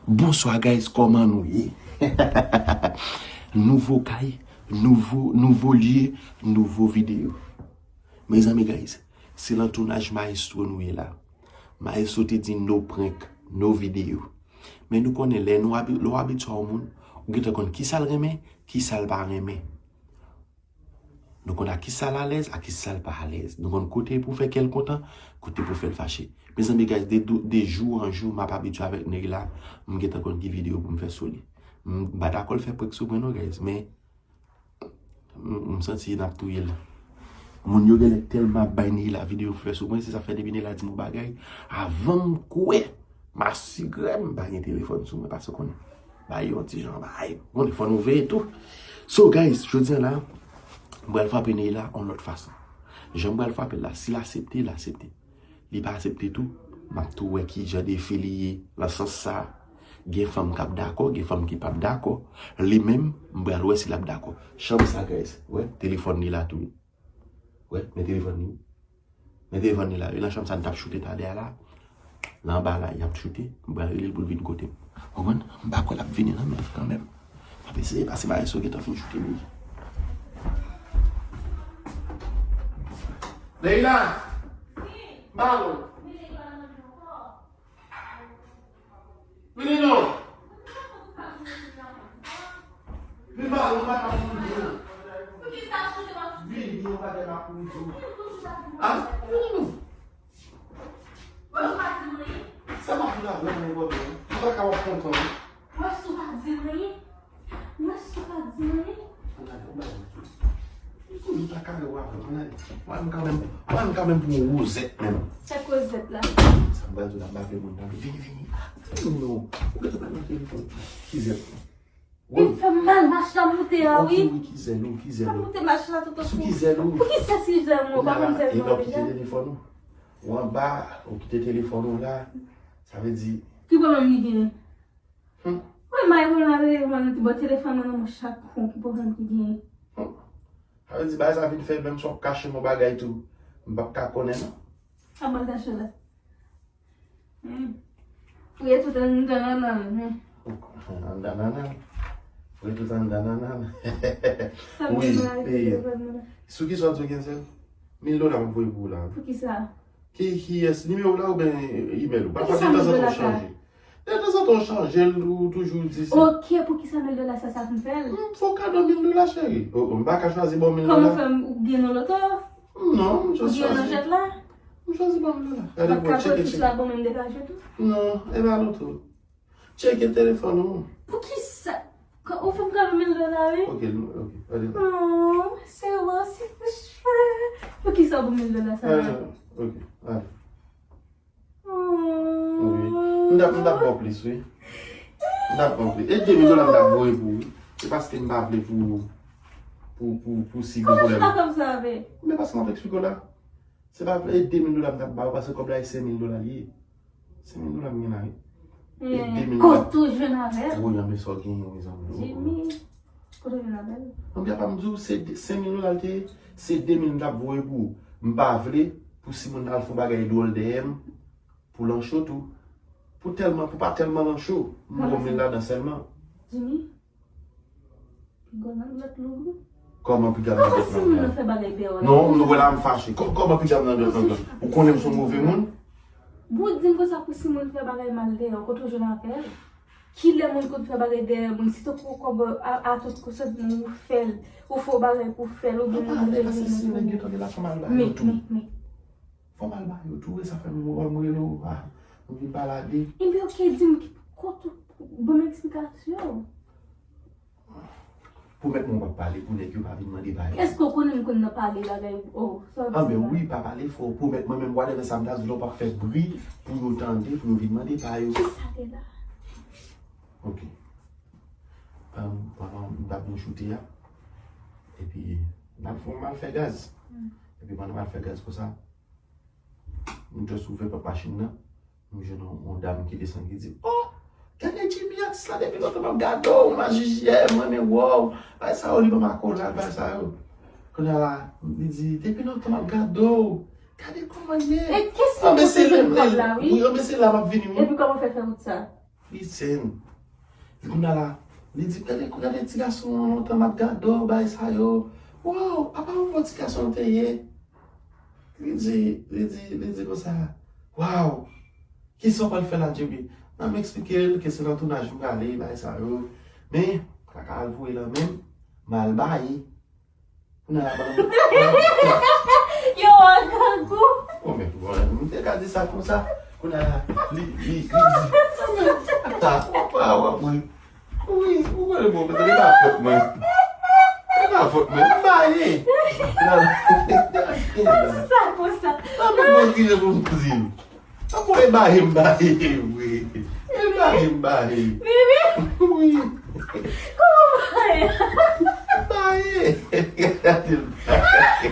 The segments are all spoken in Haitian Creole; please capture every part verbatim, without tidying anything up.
Bonswa guys, kòman nou ye? Nouvo kay, nouvo, nouvo lye, nouvo videyo. Mezanmi guys, se lan tounaj Maestro nou ye la. Maestro te di no prank, no videyo. Men nou konnen lè nou abi-, lè w abitye a yon moun, ou gentan konn kisa l renmen, kisa l pa renmen. Nou konn ak kisa l alèz, ak kisa l pa alèz. Nou konn kote pou fè kè l kontan, kote pou fè l fache. Mezanmi guys, de, de, de jou an jou, m ap abitye avèk nèg la, m gentan konn ki videyo pou m fè sou li. M pa dakò l fè prank sou mwen non guys, men m, m santi n ap touye l. Moun yo genlè tèlman ap bay nèg la videyo pou fè sou mwen, se sa fè depi nèg la di m yon bagay, avan m kwè, m asire m pa gen telefòn sou mwen, paske konnen bagay yo yon ti jan bagay. Bon, fò nou veye tou. So guys, jodi a la, m pral frape nèg la yon lòt fason. Jan m pral frape l la, si l aksepte, l aksepte. Li pa aksepte tou, m ap tou wè ki jan de fi li ye. Nan sans sa, gen fanm k ap dakò, gen fanm ki p ap dakò. Li menm, m pral wè si l ap dakò. Chanm sa guys, wè, telefòn li la tou. Wè, men telefòn li. Men telefòn li la. E nan chanm sa n t ap choute talè a la. Nan anba la, y ap choute. M pral rele l pou l vin kote m. Konprann? M pa kwè l ap vini nan men kanmenm. M ap eseye pase Maestro gentan fin choute li. Leila! M pa wè w. Vini non. Vin ba, ou pa ka pou di. Vini, ou pa ka pou di. Ah, vini non. Sa m ap di la vrèman enpòtan. Ou pa ka wap kontan. Mwen sou pa di anyen. Mwen sou pa di anyen. Ou pa ka wè w avè mwen, ale. Mwen m kanmenm, mwen m kanmenm pou yon wozèt menm. Chak wozèt la. Sa m pral di w la, m pa vle moun nan. Vini, vini. Vini non. Ou gentan pral nan telefòn. Ki zèl? Li fè m mal mach la moute a, wi. Ou ki zèl ou, ki zèl ou? Fè m moute mach la tout. Sou ki zèl ou? Poukisa si zèl mwen, ou pa konn zèl mwen deja? Ou kite telefòn ou. Ou anba, ou kite telefòn ou la. Sa vle di. Ki pwoblèm li genyen? Hmm. Mwen, may mwen la, mwen, mwen, mwen, telefòn mwen nan men chak kou, ki pwoblèm ki genyen? Hmm. Sa vle di, bagay sa vin fè, menm si w ap kache m yon bagay tou, m p ap ka konnen, non? Sa mwen kache la. Hmm. Fouye tout anndan nannan l, hmm. Anndan nannan l. Fouye tout anndan nannan l. Wi, e, sou ki sa w di w gen sèl? Mil dola m ap voye pou ou la. Poukisa? Ki, kiyès? Nimewo w la oubyen imèl ou? Pafwa, detanzantan w chanje. Detanzantan w chanje l, ou toujou di se. Ok, poukisa mil dola sa, sa pou m fè l? Hmm, fè w kado mil dola, cheri. O, o, m pa ka chwazi ba w mil dola. Kòman fè m, ou gen nan loto? Non, m just chwazi. Ou gen nan jwèt la? M chwazi ba w mil dola. Gade pou w tcheke, tcheke. Ou pa ka jwe fich la, ban mwen m degaje tou. Non, e pa loto. Tcheke telefòn ou. Poukisa? Ou fè m kado mil dola, wi. Ok, ok, gade. Oh, se ou, se frè. Poukisa pou mil dola sa? Ah, ok, gade. Oh. Wi. M t ap, m t ap ba w plis, wi. M t ap ba w plis. E de mil dola m t ap voye pou ou, wi. Se paske m pa vle pou, pou, pou, pou si gen pwoblèm. Kòman ou chita kòb sa avè? Men paske m ap eksplike w la. Se pa vre, e de mil dola m t ap ba ou, paske kòb la e senk mil dola li ye. Senk mil dola m gen la, wi. E de mil dola. Kote w jwenn avè l? Woy, anben sa w genyen, mezanmi. Jimmy, kote w jwenn avè l? Anben, apa m di w, se de, senk mil dola l te ye, se de mil m t ap voye pou ou. M pa vle pou si moun al fè yon bagay dwòl dèyè m, pou l an cho tou. Pou tèlman, pou pa tèlman l an cho, m voye mil ladan sèlman. Jimmy? Piga nan lòt louvri. Kòman piga nan lòt louvri? Ankò si moun nan fè bagay dèyè w la. Non, nou wè la m fache. Kò-, kòman piga nan lòt louvri? Ou konnen m se yon move moun? Bon, di m konsa pou si moun fè bagay mal dèyè w, kote w jwenn avè l? Kilè moun konn fè bagay dèyè moun? Si tankou kòb a, a tout kou sot moun ou fè l, ou fè w bagay pou fè l, oubyen moun rele moun. Pale, pase si nèg yo tande la fè mal ba yo tou. Men, men, men. Fè w mal ba yo tou, e sa fè m, m rele w, ah, m vin pale a de. Ebyen, ok, di m ki, kote w, ban m eksplikasyon. Pwomèt mwen w p ap pale pou nèg yo pa vin mande pa yo. Èske w konnen m konn nan pale bagay, oh, sa w di la? Anben wi, pa pale fò. Pwomèt mwen menm, whatever sa m ta di w la, w p ap fè bri pou yo tande, pou yo vin mande pa yo. Kisa te la? Ok. Em, pandan m t ap nou choute a, epi n ap fè, m al fè gaz. Hmm. Epi pandan m al fè gaz konsa, m just ouvè pòt machin nan, m jwenn yon, yon dam ki desann ki di, "Oh, gade Jimmy atis la, depi lontan m ap gade w, m a jijiyè, m renmen wè w, bagay sa yo, li ban m akolad, bagay sa yo." Kounye a la, li di, "Depi lontan m ap gade w, gade kòman l ye." E kèst ki posede kòb la, wi? Wi, anben se la m ap vini, wi. Epi kòman w fè fè wout sa? Li sen. Li kounye a la, li di, "Gade, gade ti gason an, lontan m ap gade w, bagay sa yo. Waw, apa yon bon ti gason w te ye?" Li di, li di, li di konsa, "Waw, kisa w pral fè la, Jerry?" M ap eksplike l ke se nan tounaj m prale, bagay sa yo. Men, kaka al voye lan men m, m al baye. Kounye a la, pandan m Yo, an grangou. Bon, men, bon, m te ka di sa konsa. Kounye a la, li, li, li di, "Ata, w ap, w ap, w ap, mwen." Wi, ou konnen bon, men, se pa fòt mwen. Se pa fòt mwen, m baye. Kounye a la, Ti sa konsa. Sa men bon ki jan pou m di l. Sa pou e baye m baye, wi. E baye m baye. Bibi, Wi. Kòman baye? Baye. Gade l baye.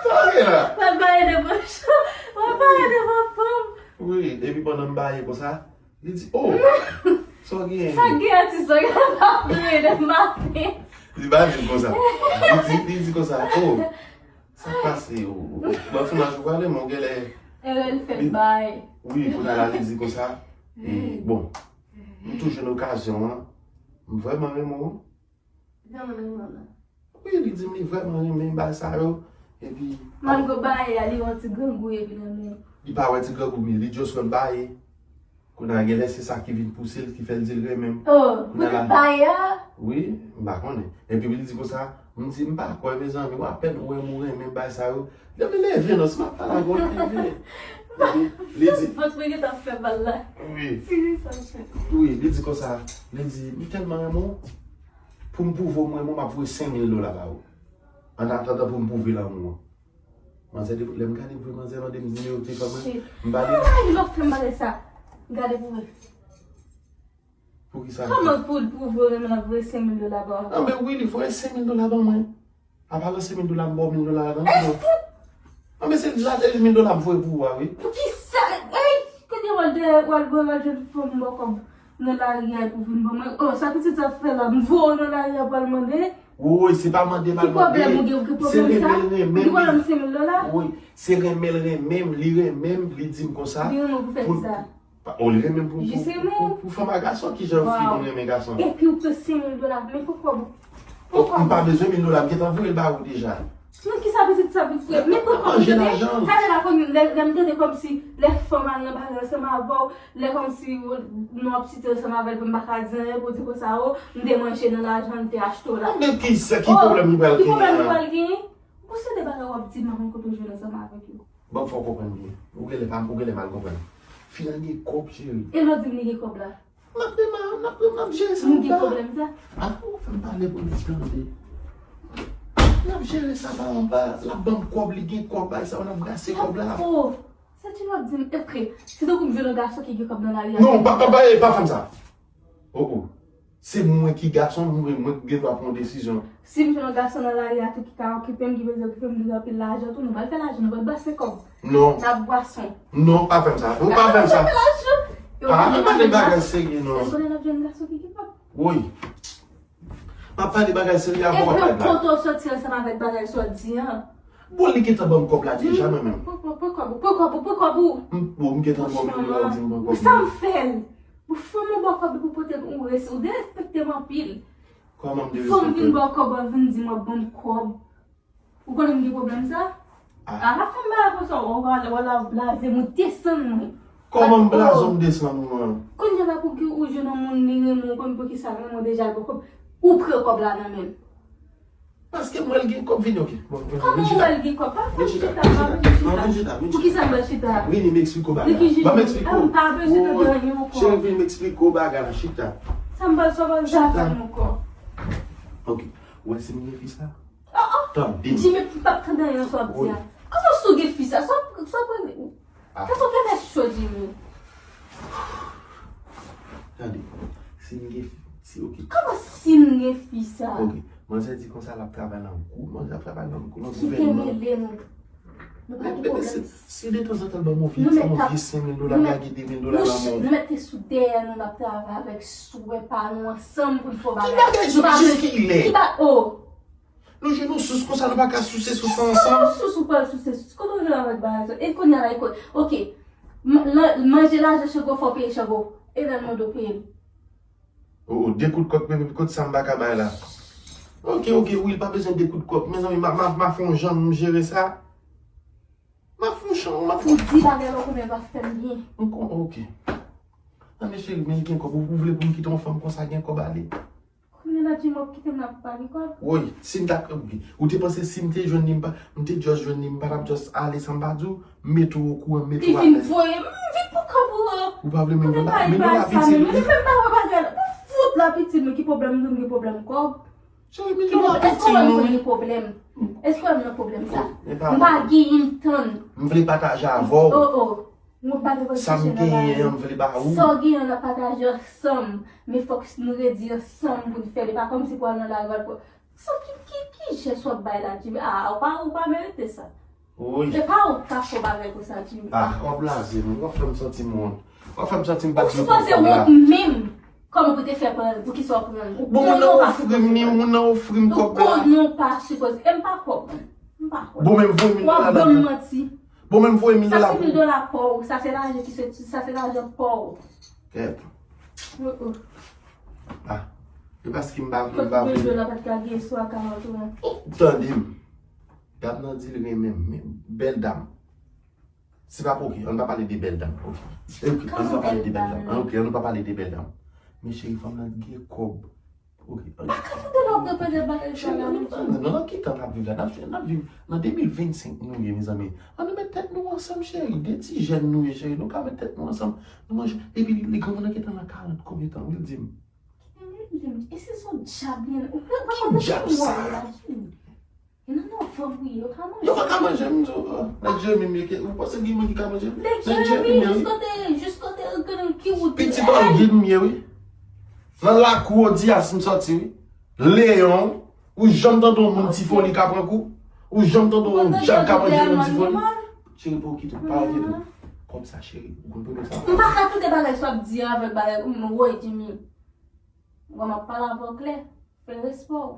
Tande la. W ap baye devan cho, w ap baye devan fanm. Wi, epi pandan m baye konsa, li di, "Oh, sa w genyen?" Sa gen atis la, gen pa vre de maten. Li pa di m konsa. Li di, li di konsa, "Oh, sa k pase, ou, ou, ou, bon, tounaj ou prale, men w genlè." Erè l fè bay. Wi, kounye a la, li di konsa, e, bon, m tou jwenn okazyon an, m vrèman renmen w. Vrèman renmen w la. Wi, li di m li vrèman renmen bagay sa yo, epi Malgre w baye a, li wè yon ti grangou epi nan men. Li pa wè ti grangou, men li just wè m baye. Kounye a genlè se sa ki vin pouse l, ki fè l di l renmen m. Oh, poutèt baye a? Wi, m pa konnen. Epi li di konsa, m di, "M pa kwè, mezanmi, w apèn ou wè m ou renmen bagay sa yo." Depi leve non, si m ap pale avè w, leve. Epi li di, Vant mwen gentan fè mal la. Wi. Tire sa l fè. Wi, li di konsa, li di, "M tèlman renmen w, pou m pwouve w m renmen w, m ap voye senk mil dola ba ou. An atandan pou m pwouve lanmou an." Manzè, depi lè m gade pou manzè mande m nimewo telefòn mwen, m ba li. Ay, lòt fè m pale sa. Gade pou mwen. Poukisa? Kòman pou l pwouve w renmen l ap voye senk mil dola ba w? Anben wi, li voye senk mil dola ban mwen. Apa nan senk mil dola m ba w mil dola ladan l non? Anben se la se mil dola m voye pou ou a wi. Poukisa? Ey, kounye a w al dèyè, w al, w al jwenn fanm bò kòb nan lari a pou vin ban mwen. Oh, sa pitit sa ap fè la? M voye w nan lari a pou al mande? Woy, se pa mande m al mande. Ki pwoblèm ou gen? Ou gen pwoblèm sa? Ou gen pwoblèm senk mil dola? Woy, se renmen l renmen m, li renmen m, li di m konsa. Li renmen w pou fè kisa? Pa, o, li renmen pou, pou, pou, pou fanm a gason, kijan fi konn renmen gason? Epi ou pran senk mil dola, men pou kòb ou. Pou kòb ou. M pa bezwen mil dola, m gentan voye l ba ou deja. Men kisa pitit sa vin fè? Men pou kòb ou, tande, tande la kòm lè, lè m tande kòmsi lè fanm al nan bagay ansanm avè w, lè kòmsi nou ap site ansanm avè l, pou m pa ka di anyen, pou di konsa, o, m te manje nan lajan, m te achte w la. Men kisa, ki pwoblèm nou pral genyen? Ki pwoblèm nou pral genyen? Gon seri de bagay w ap di m, m pa konn kote w jwenn ansanm avèk yo. Ban m fè w konprann byen. Ou genlè pa, ou genlè mal konprann. Fi a gen kòb, cheri. E lè w di m li gen kòb la? N ap demann, n ap, n ap jere sa anba. Nou gen pwoblèm sa? A, ou fè m pale pou li tande. N ap jere sa ba anba. L ap ban m kòb, li gen kòb, bagay sa yo, n ap brase kòb la. Oh, sa ti w ap di m, ok. Se tankou m jwenn yon gason ki gen kòb nan lari a. Non, pa, pa, pa, pa fè m sa. Oh, oh. Se mwen ki gason, mwen, mwen ki gen dwa pran yon desizyon. Si m jwenn yon gason nan lari a tou ki ka okipe m, ki bezwen okipe m, ki gen anpil lajan tou, nou pral fè lajan, nou pral brase kòb. Non. N ap bwason. Non, pa fè m sa. Ou pa fè m sa. N ap fè lajan. Ah, men pa de bagay serye, non. Ou konnen n ap jwenn gason ki gen kòb. Woy. M ap pale bagay serye avè w, papa. Epi kote w soti ansanm avèk bagay sa w di an? Bon, li gentan ban m kòb la deja, mwen menm. Pran, pran, pran kòb ou, pran kòb ou, pran kòb ou. M, bon, m gentan ban m kòb la, ou di m pran kòb. Sa m fè l? Ou fè m yon bon kòb epi w pote m, ou res-, ou derespekte m anpil. Kòman m derespekte w? Fò m vin ba w kòb, w ap vin di m w ap ban m kòb. Ou konnen m gen pwoblèm sa? Ah. Ah, pa fè m bagay konsa, w, w, w la blaze m, ou desann mwen. Kòman m blaze w, m desann ou an? Kounye a la pou ki ou jwenn yon moun li renmen w, ou konn poukisa l renmen w deja, l poko, ou pran kòb la nan men l. Paske m wè l gen kòb, vini, ok. Bon, vini, vini chita. Kòman w wè l gen kòb? Pa fè m chita, pa fè m chita. Non, vini chita, vini chita. Poukisa m pral chita? Vini, m eksplike w bagay la. Ban m eksplike w. Ah, m pa bezwen tande anyen ankò. Cheri, vini, m eksplike w bagay la, chita. Sa m pral, sa w pral di avè m ankò? Ok. Ou wè si m gen fi sa? Oh, oh. Tande. Jimmy, m p ap tande anyen sa w ap di a. Kòman si w gen fi sa? Sa w, sa w pral, ah. Kòman w gen tèt cho, Jimmy? Tande. Si m gen fi, si, ok. Kòman si m gen fi sa? Ok. Manzè di konsa l ap travay nan gwo, manzè ap travay nan gwo, nan gouvènman. Kite mele nou. Nou pa gen pwoblèm. Si detanzantan l ban m yon vye, yon vye senk mil dola, m lage de mil dola nan men w. Nou mete sou dèyè nou, n ap travay avèk swè pa nou ansanm pou n fè yon bagay. Ki bagay sou kilè? Ki ba-, oh. Nou jwenn yon sous konsa, nou pa ka souse sous lan ansanm? Kòman sous ou pral souse sous? Kote w jwenn avèk bagay sa? E kounye a la, e ko-, ok. M- lan- manje lajan Chango, fò w peye Chango. E lè l mande w peye l. Oh, oh, de kout kòk menm, kot sa m pa ka bay la? Ok, ok, wi, pa bezwen de kout kòk. Mezanmi, m a, m a, m a fè yon jan m jere sa. M a fè yon jan, m a fè yon... Di bagay la konbyen va fè m byen. M kon, ok. Tande cheri, men gen kòb, ou vle pou m kite yon fanm konsa gen kòb ale? Kounye la Jimmy ap kite m la pou pa gen kòb. Woy, si m ta, ok. Ou te panse si m te jwenn li, m pa, m te just jwenn li, m pa t ap just ale san m pa di w, m mete w okouran, m mete Li w vin alèz. Voye m, m vin pou kòb ou. Ou pa vle men Kote nou la, bay men nou bay la sa pitit menm? Wi. Li menm pa wè bagay la. Ou fout la pitit mwen ki pwoblèm nou gen pwoblèm kòb. Cheri, men Ki nou la pwoblèm? Èske pitit wè nou nou wi. Gen pwoblèm? Èske wè m nan pwoblèm sa? Men pa M pa gen yon tann. M vle pataje avè w. Oh oh. Mwen pa gen Sa m chèche nan genyen bagay. An, m vle ba ou. Sa w genyen an ap pataje ansanm. Men fòk nou redi ansanm pou n fè l. E pa kòmsi pou al nan lari al pou. Sa ki, ki, ki jès w ap bay la, Jimmy? Ah, ou pa, ou pa merite sa. Woy. E pa ou k ka fè bagay konsa, Jimmy. Ah, w ap blaze m, w ap fè m santi m wont. W ap fè m santi m pa Ou dwe sipoze pran kòb la. Wont menm. Kòman pou te fè pran l? Pou ki sa w pran l? Ou Bon, moun konnen nan w pa ofri m li, sipoze. Moun nan ofri m Ou kòb la. Konnen w pa sipoze. E m pa kwè w. M pa kwè. Bon, men voye mil W ap dola ban m la. Manti. Bon, men voye mil Sa dola se pou mil dola pa w. Sa se lajan ki soti. Sa se lajan pa w. Kèt. Oh, oh. Ah. E paske m pa, m Kot pa mil vle. Dola pa t ka gen sou akawont ou an? Oh, tande m. Dam nan di l renmen m. Men bèl dam. Se pa pou, ok, ann pa pale de bèl dam. Ok. Ok, ann pa pale de bèl dam. Ah, ok, ann pa pale de bèl dam. Men cheri, fanm nan gen kòb. Ok. Pa ka tande lè w ap repete bagay sa la, Non, non, non, nan ki tan n ap viv la? N ap, n ap viv nan de mil vennsenk nou ye, mezanmi. Ann nou met tèt nou ansanm, cheri. De ti jèn nou ye, cheri. Nou ka met tèt nou ansanm. Nou manje. Epi li granmoun nan gentan nan karant konbyen tan, wi, l di m. E se son djab li ye. Ou pa Ki djab sa? E nan nòvanm wi, yo ka manje. Yo pa ka manje m, di w, oh, nèg Jeremi m ye, ke, ou panse gen moun ki ka manje m? Nèg Nèg Jeremi, Jeremi m ye, jis wi. kote, jis kote, kote, ki wout li Pitit ye? Olgin m ye, wi. Nan lakou Odiyas m sòti, wi. Leyon, ou janm tande yon moun ti foli ka pran kou? Ou janm tande yon djab ka manje yon moun ti foli? Cheri, pa okite, pa okite. Kòm sa, cheri, ou konn premye sa. M pa ka tande bagay sa w ap di avèk bagay, m, woy, Jimmy. Bon, m ap pale avè w klè. Fè respè w.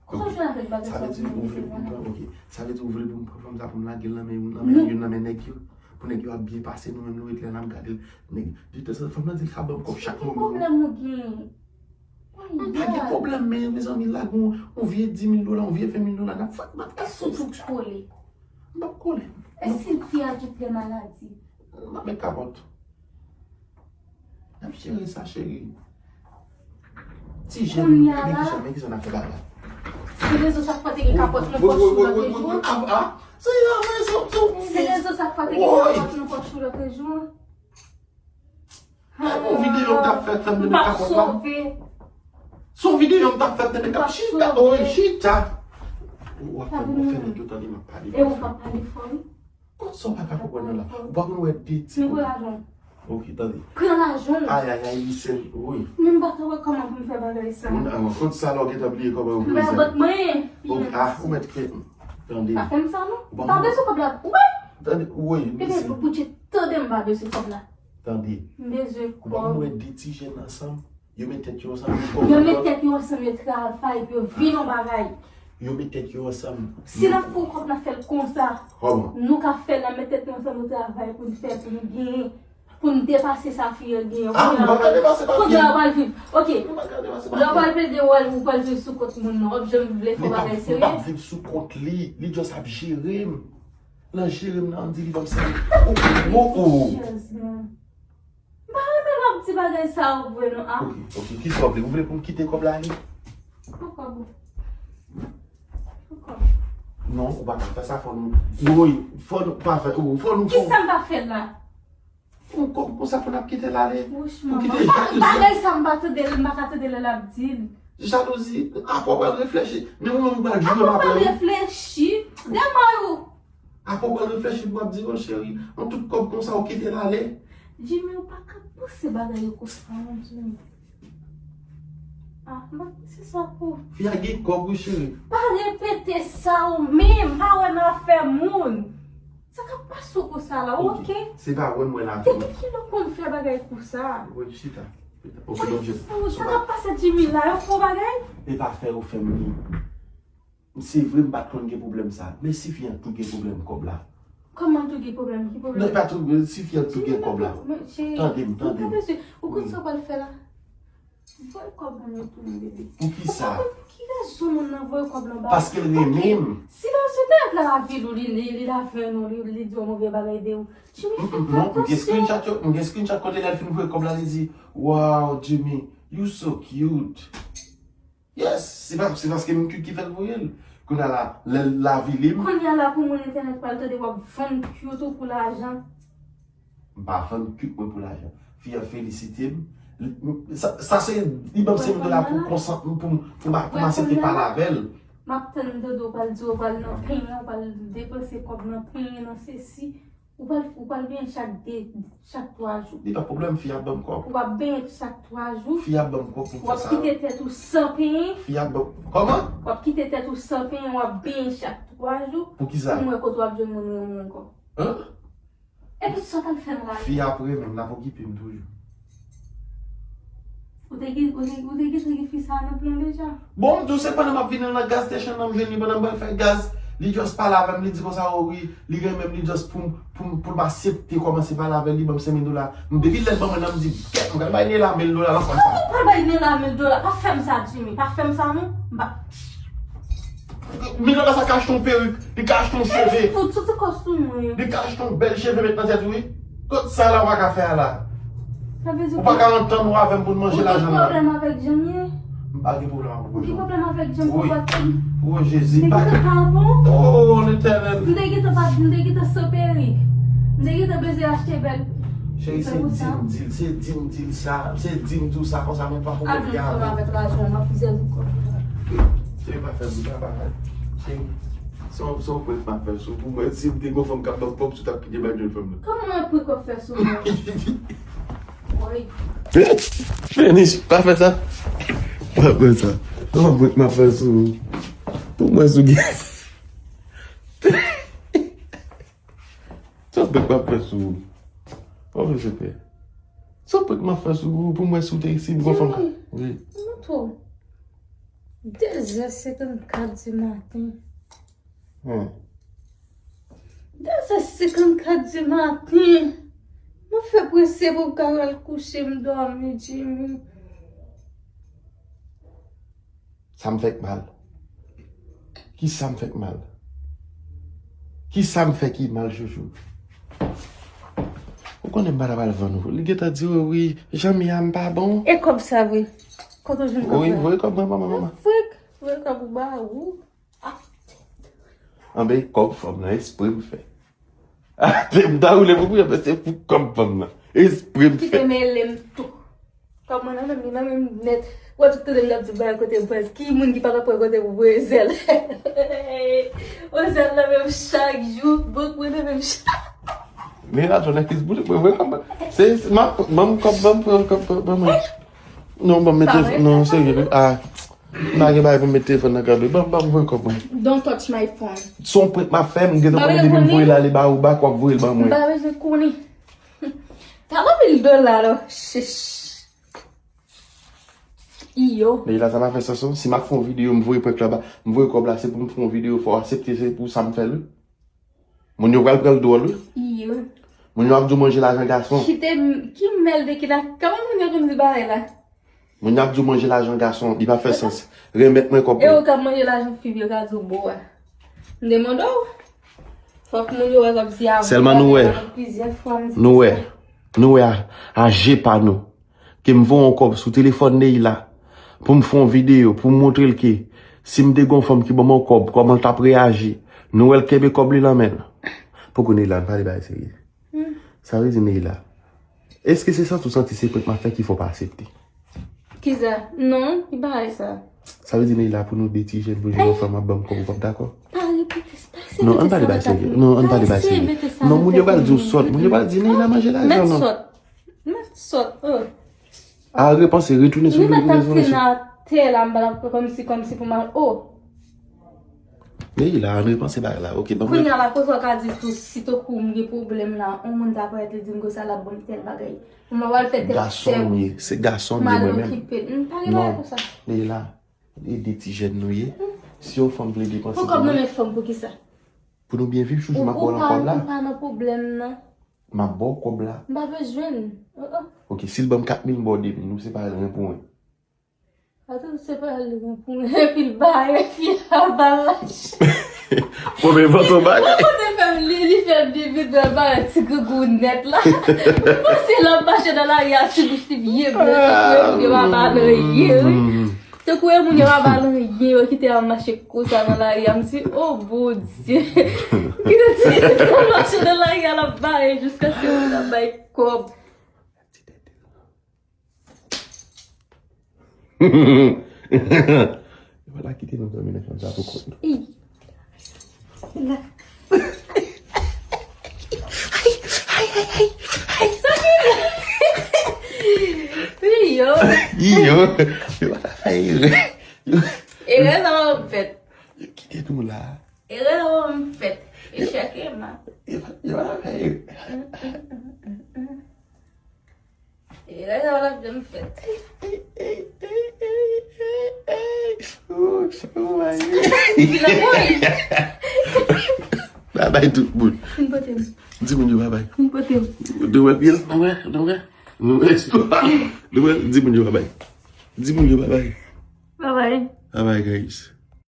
Kòman w jwenn avèk bagay Sa sa vle di pou ou mwen vle pou m mete pran, ok. Sa vle di ou vle pou m pran fanm sa pou m lage l nan men youn, nan men youn nan men nèg yo. Pou nèg yo ap byen pase, nou menm nou ret la n ap gade l. Nèg, di tan san fanm nan di l ka ban m kòb chak moman. Ki pwoblèm ou gen? M pa gen pwoblèm, men mezanmi, lage yon, yon vye dis mil dola, yon vye ven mil dola, n ap fè, n ap fè Èske w tou kole? M p ap kole. Èske fi a tou plen maladi? M ap met kapòt. N ap jere sa, cheri. Ti jèn, Kounye a men la, kijan, men kijan n ap fè bagay. Se rezo sa k fè te gen kapòt nan pòch ou lòt jou. Ah, ah. Se yon rezo, se yon Se rezo sa k fè te gen kapòt nan pòch ou lòt jou. Yon videyo m t ap fè, fè m te M met p ap kapòt la. Sove. Se yon videyo m t ap fè, m te met kapòt. Chita, oh, chita. Ou ap fè m fè nèg yo tande m ap pale. E ou p ap pale fò, wi. Sa w pa ka konprann nan la. Ou pa konn wè de ti. Men pran lajan. Ok, tande. Pran lajan. Ay, ay, ay, li sèl, wi. Men m pa ka wè kòman pou m fè bagay sa. Moun an, kont sa la w gentan bliye kòman yo M bliye pa sa. Bat mwen. Ok, ah, ou mèt fè. Tande. Pa fè m sa, non. M pa bezwen kòb la. Ou wè? Tande, wi, Tande, mèsi. Bouche, tande m pa bezwen kòb la. Tande. M bezwen Ou pa konn kòb. Wè de ti jèn ansanm, yo met tèt yo ansanm, yo Yo met kòb. Tèt yo ansanm, yo travay, yo vin yon bagay. Yo met tèt yo ansanm. Si n ap fè yon kòb, n ap fè l konsa. Kòman? Nou ka fè l, n ap met tèt nou ansanm, nou travay pou n fè, pou n genyen, pou n depase sa fi an genyen. Ah, nou pa ka depase pa fi Kounye a an. Ou pral viv. Ok. Nou pa ka depase pa Lè w fi an. Pral plede wè l, ou pral viv sou kont moun nan, w ap janm vle fè Li pa, bagay li pa serye. Viv sou kont li. Li just ap jere m. Nan jere m nan, an di li ban m sa. Oh, oh, oh. Jèz, man. M pa renmen lè w ap di bagay sa yo vre non, ah. Ok, ok. Kisa w vle? Ou vle pou m kite kòb la ale? Poukò bon? Poukò? Non, ou pa ka fè sa, fò nou. Woy, fò nou pa fè, oh, fò nou fè. Kisa m pa fè la? Ou kòb konsa pou n ap kite l ale? Wouch, Ou manman. kite jalouzi. Bagay sa m pa tande l, m pa ka tande lè l ap di l. Jalouzi, apre w pral reflechi. Men ou menm ou pral jwe Apre w m pral apre. Reflechi. Dèmay ou. Apre w pral reflechi pou w ap di, oh cheri, an tout kòb konsa ou kite l ale. Jimmy, ou pa ka panse bagay yo konsa, non, Jimmy. Ah, m pa panse sa pou. Fi a gen kòb wi, cheri. Pa repete sa ou menm, pa wè nan afè moun. Sa k ap pase w konsa la, ok? Se pa wè m wè la. Depi kilè w konn fè bagay konsa? Wi, chita. Ok, donk je. Sa k ap pase Jimmy la, yo fè w bagay? E pa fè yo fè m li. Se vre m pa t konn gen pwoblèm sa. Men si fi an tou gen pwoblèm kòb la. Kòman tou gen pwoblèm? Ki pwoblèm? Non, pa tou, si fi a tou gen kòb la. Tande m, tande m. Ou konn sa w pral fè la? Voye kòb mwen yo pou mwen, bebe. Poukisa? Ou konn ki rezon moun nan voye kòb lan ba ou? Paske l renmen m. Si l se tèt la lavil ou, li, li, li lavin ou, li, li di yon move bagay de ou. Jimmy, fè atansyon. M gen screenshot yo, m gen screenshot kote lè l fin voye kòb la, li di, Wow, Jimmy, you so cute. Yes, se pa, se paske m cute ki fè l voye l. Kounye a la, lè l lavili m. Kounye a la pou moun entènèt pral tande w ap vann cute ou pou lajan. M pa vann cute mwen pou lajan. Fi an felisite m. Sa se li ban m senk dola pou konsant m pou m pou m aksepte pale avè l. M ap tann Dodo pral di w pral nan penyen, w pral depanse kòb nan penyen, nan sesi. Ou pral ou pral benyen chak de chak twa jou. Li pa pwoblèm, fi a ban m kòb. Ou ap benyen chak twa jou. Fi a ban m kòb pou m fè sa. W ap kite tèt ou san penyen. Fi a ban m. Kòman? W ap kite tèt ou san penyen, w ap benyen chak twa jou. Poukisa? Pou m wè kote w ap jwenn moun renmen w ankò. Hein? Epi sa w t al fè m la? Fi a ap renmen m, l ap okipe m toujou. Ou te gen, ou te, ou te gentan gen fi sa a nan plan deja? Bon, m di w, se pandan m ap vini nan gas station nan m jwenn li, pandan m pral fè gaz, li just pale avè m, li di konsa, o wi, li renmen m, li just pou m, pou m, pou m aksepte kòmanse pale avè l, li ban m senk mil dola. M depi lè l ban mwen nan, m di, kèt, m pral bay Nela mil dola nan fanm sa. Kòman w pral bay Nela mil dola? Pa fè m sa, Jimmy, pa fè m sa non. M pa. Mil dola sa ka achte yon perik, li ka achte yon cheve. Fout, soti kò sou mwen. Li ka achte yon bèl cheve met nan tèt ou wi. Kot sa la w pa ka fè a la? Ou pa ka antann ou avè m pou n manje lajan la. Ou gen pwoblèm avèk Jemye? M pa gen pwoblèm avèk ou. Ou gen pwoblèm avèk Jemye pou w pa t konn. O Jezi, m pa gen. Nèg yo pa bon. O Letènèl. M te gentan pa, m te gentan san perik. M te gentan bezwen achte bèl. Cheri, se di m di l, se di m di l sa, se di m di w sa konsa, men pa fè w pèdi avè m. Avè m avèk lajan, m ap fizye l pou kò. Cheri, pa fè m sa, pa fè. Cheri, se yon, se yon prank m ap fè sou ou. Pou mwen, si m te gen yon fanm k ap ban m kòb, si w t ap kite m al jwenn fanm nan. Kòman yon prank w ap fè sou mwen? Woy. Finish, pa fè sa. Pa fè sa. Se yon prank m ap fè sou ou. Pou mwen, si w gen. Se yon prank m ap fè sou ou. Ou vle se pè. Se yon prank m ap fè sou ou pou m wè si w te, si m gon fanm ka. Wi. Mouton. Dezè senkannkat di maten. Hen. Dezè senkannkat di maten. Mwen fè prese pou m ka al kouche m dòmi, Jimmy. Sa m fè k mal? Kisa m fè k mal? Kisa m fè ki mal, chouchou? Ou konnen m pa ta pral vann ou. Li gentan di, o wi, Jemye a m pa bon. E kòb sa vre? Kote w jwenn kòb la? Wi, voye kòb mwen ban mwen, manman. Fwek, voye kòb ou ba ou. Anben, kòb fanm nan, espre m fè. Atè m ta woule pou priye, men se pou kòb fanm nan. Espre m fè. Kite mele m tou. Kòb mwen nan men m, li nan men m nèt. Ou wè tout tande m t ap di bagay kote m pran. Ki moun ki pa t ap pran kote pou voye zèl? O zèl nan men m chak jou, bank mwen nan men m chak. Men lajan nan kis boule, mwen voye kòb mwen. Se, se, m ap, ban m kòb, ban m pran kòb, ban mwen. Non, ban m mete, non, serye, ah. M pa gen bagay pou m met telefòn nan kanpe. Ban, ban m voye kòb mwen. Don't touch my phone. Se yon prank m ap fè, m gentan konnen depi m voye l ale ba ou bak, w ap voye l ban mwen. M pa bezwen konnen. Talè mil dola la. Shish. Iyo. Leila, sa pa fè sans non. Si m ap fè yon videyo, m voye prank la ba, m voye kòb la, se pou m fè yon videyo, fò w aksepte se pou sa m fè l wi. Moun yo pral pran l dwòl wi. Iyo. Moun yo ap di w manje lajan gason. Kite m, ki mèl de ki la, kòman moun yo konn di bagay la? Moun yo ap di w manje lajan gason, li pa fè sans. Renmèt mwen kòb mwen. E ou k ap manje lajan fi yo ka di w bo a. M te mande w. Fòk moun yo wè k ap di a. Sèlman nou wè. Plizyè fwa m di sa. Nou wè. Nou wè a, a je pa nou. Ke m voye yon kòb sou telefòn Neila pou m fè yon videyo, pou m montre l ke si m te gen yon fanm ki ban m yon kòb, kòman l t ap reyaji. Nou wè l kenbe kòb li nan men l. Poko Neila, ann pale bagay serye. Hmm. Sa vle di Neila, èske se santi w santi se prank m ap fè ki fè w pa aksepte? Kisa? Non, ki bagay sa? Sa vle di Neila pou nou de ti jèn pou jwenn yon fanm ap ban m kòb ou p ap dakò? Pa repete sa. Non, ann pale bagay serye. Non, ann pale bagay serye. Non, moun yo pral di w sòt. Moun yo pral di Neila manje lajan non. Mèt sòt. Mèt sòt, oh. A repanse, retounen sou li, retounen sou li. Wi, mwen t ap trennen atè la, m pa t ap kòmsi, kòmsi pou m al, oh. Neila, ann repanse bagay la. Ok, ban mwen. Kounye a la, kote w ka di tou, si tankou m gen pwoblèm la, yon moun ta parèt li di m konsa l ap ban m tèl bagay. Mwen pral fè tèt sè. Gason m ye, se gason m ye mwen menm. M al okipe l. M pa gen bagay konsa. Non, Neila, e de ti jèn nou ye. Si yon fanm vle depanse pou mwen. Pran kòb nan men fanm poukisa? Pou nou byen viv, Chouchou, m ap ba w nan kòb la. Ou pa nan pwoblèm, non. M ap ba w kòb la. M pa bezwen l. Ok, si l ban m kat mil, m ba w de mil. Nou separe l ren pou ren. Atò, separe l ren pou ren. Epi l bare fi a ba l lajan. Bon, men vann ton bagay. Ou te fè m li, li fè m de mil dòla, bare ti grangou nèt la. M panse l ap mache nan lari a, ti bouch li byen blan, tankou e moun yo pa ba l anyen, wi. Tankou e moun yo pa ba l anyen, yo kite l ap mache konsa nan lari a. M di, o Bondye. Kite ti pitit la mache nan lari a, l ap bare jiskaske moun ap bay kòb. Yo pa ta kite nou dòmi nan chanm sa pou kont nou. Iyo. Iyo. Yo pa ta fè erè. Erè sa pa m fèt. Yo kite nou la. Erè sa pa m fèt. Echèk e ma. Yo pa ta fè erè. Erè sa pa t ap janm fèt. Babay tout moun. Di moun yo babay. Di moun yo babay. Di moun yo babay. Di moun yo babay. Babay. Babay, guys.